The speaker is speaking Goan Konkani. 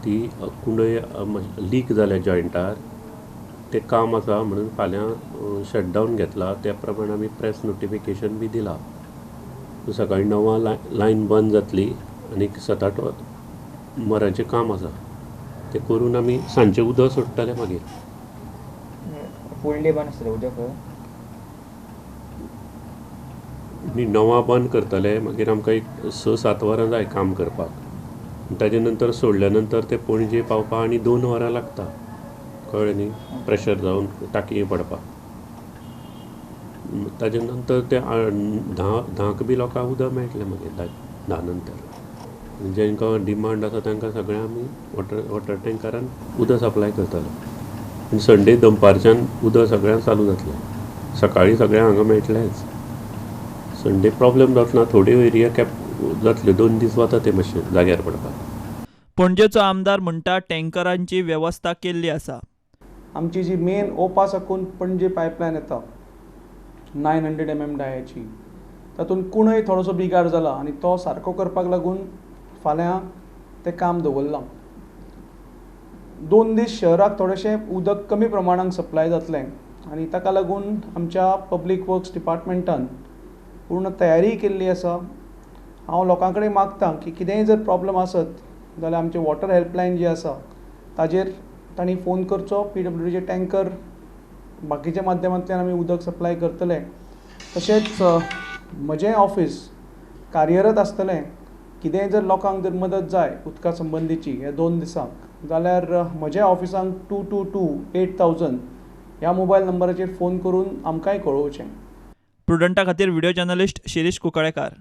ती कुंडय लीक जाल्या जॉयंटार, तें काम आसा म्हणून फाल्यां शटडावन घेतला. त्या प्रमाणे आमी प्रेस नोटिफिकेशन बी दिला. सकाळीं 9 लायन बंद जातली आनी 7-8 वरांचें काम आसा, तें करून आमी सांजचें उदक सोडटले. मागीर फूल डे बंद आसतलें उदक? न्ही, 9 बंद करतले, मागीर आमकां एक 6-7 वरां जाय काम करपाक. ताजे नंतर सोडल्या नंतर ते पणजे पावपाक आनी 2 वरां लागता, कळ्ळें न्ही, प्रेशर जावन टाकये पडपाक. ताजे नंतर ते 10 बी लोकांक उदक मेळटलें मागीर 10 नंतर. जांकां डिमांड आसा तांकां सगळ्यांक आमी वॉटर टँकरान उदक सप्लाय करतले. आनी संडे दनपारच्यान उदक सगळ्यांक चालू जातलें, सकाळीं सगळ्यांक हांगा मेळटलेंच. संडे प्रॉब्लेम जावचो ना, थोड्यो एरिया कॅप जातल्यो, 2 दीस वता ते मातशे जाग्यार पडपाक. पणजेचो आमदार म्हणटा टँकरांची वेवस्था केल्ली आसा. आमची जी मेन ओपा साकून पणजे पायपलायन येता 900 mm डायाची, तातूंत कुणय थोडोसो बिगाड जाला आनी तो सारको करपाक लागून फाल्यां तें काम दवरलां. 2 दीस शहराक थोडेशें उदक कमी प्रमाणान सप्लाय जातलें आनी ताका लागून आमच्या पब्लीक वर्क्स डिपार्टमेंटान पूर्ण तयारी केल्ली आसा. हांव लोकां कडेन मागता की कितेंय जर प्रॉब्लम आसत जाल्यार आमचे वॉटर हेल्पलायन जी आसा ताजेर तांणी फोन करचो. PWDचे टँकर बाकीच्या माध्यमांतल्यान आमी उदक सप्लाय करतले. तशेंच म्हजें ऑफिस कार्यरत आसतलें. कितेंय जर लोकांक जर मदत जाय उदका संबंदीची ह्या 2 दिसांक जाल्यार म्हज्या ऑफिसांक 222 8000 ह्या मोबायल नंबराचेर फोन करून आमकांय कळोवचें. प्रुडंटा खातीर व्हिडिओ जर्नलिस्ट शिरीष कुंकळेकार.